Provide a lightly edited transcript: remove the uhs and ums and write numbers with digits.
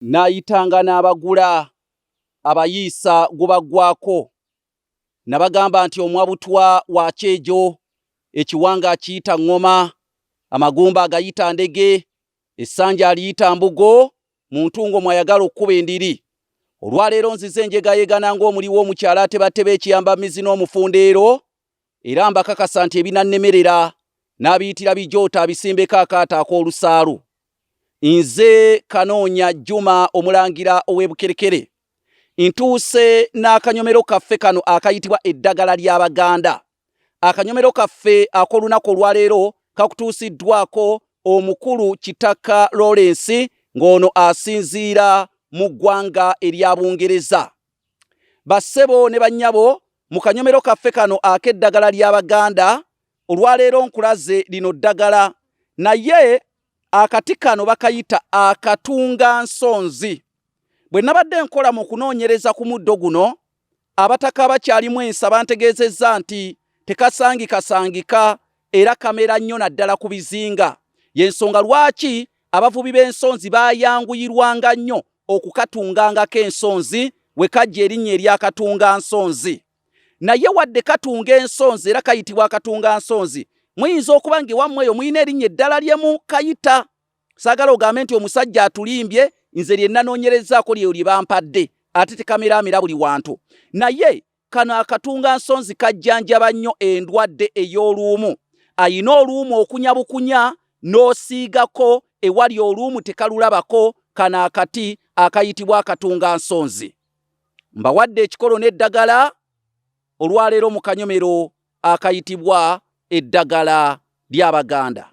N'ayitanga n'abagula abayiisa gubaggwako. Nabagamba nti omwa butwa wa kyejo, ekiwanga akiyita ŋŋoma, amagumba agayita ndege, essanja aliyita mbugo, mu ntungo mw'ayagala okukuba endiri. Olwaleero nzize njegayegana ng'omuli w'omukyala atebateba ekiyamba mizi n'omufundeero, era mbakakasa nti ebinannemerera n'abiyitira bijoota abisimbeko akaato ak'olusaalu. Nze Kanoonya Juma Omulangira ow'e Bukerekere. Ntuuse n'akanyomero kaffe kano akayitibwa Eddagala ly'Abaganda. Akanyomero kaffe ak'olunaku olwaleero kakutuusiddwako omukulu Kitaka Lawrence ng'ono asinziira mu ggwanga erya Bungereza. Bassebo ne bannyabo, mu kanyomero kaffe kano ak'Eddagala ly'Abaganda olwaleero nkulaze lino ddagala, naye akati kano bakayita akatunga nsonzi. Bwe nabadde nkola mu kunoonyereza ku muddo guno, abataka abakyalimu ensa bantegeezezza nti tekasangikasangika era kamera nnyo naddala ku bizinga. Y'ensonga lwaki abavubi b'ensonzi baayanguyirwanga nnyo okukatungangako ensonzi, we kajja erinnya ery'akatunga nsonzi. Naye wadde katunga ensonzi era kayitibwa akatunga nsonzi, muyinza okuba ng'ewammwe eyo mulina erinnya eddala lye mukayita. Saagala ogambe nti omusajja atulimbye, nze lye nanoonyerezaako lyeyo lye bampadde, ate tekameraamera buli wantu. Naye kano akatunga nsonzi kajjanjaba nnyo endwadde ey'oluumu. Ayina oluumu okunya bukunya n'osiigako ewali oluumu tekalulabako. Kano akati akayitibwa akatunga nsonzi. Mbawadde ekikolo n'eddagala olwaleero mu kanyomero akayitibwa Eddagala ly'Abaganda.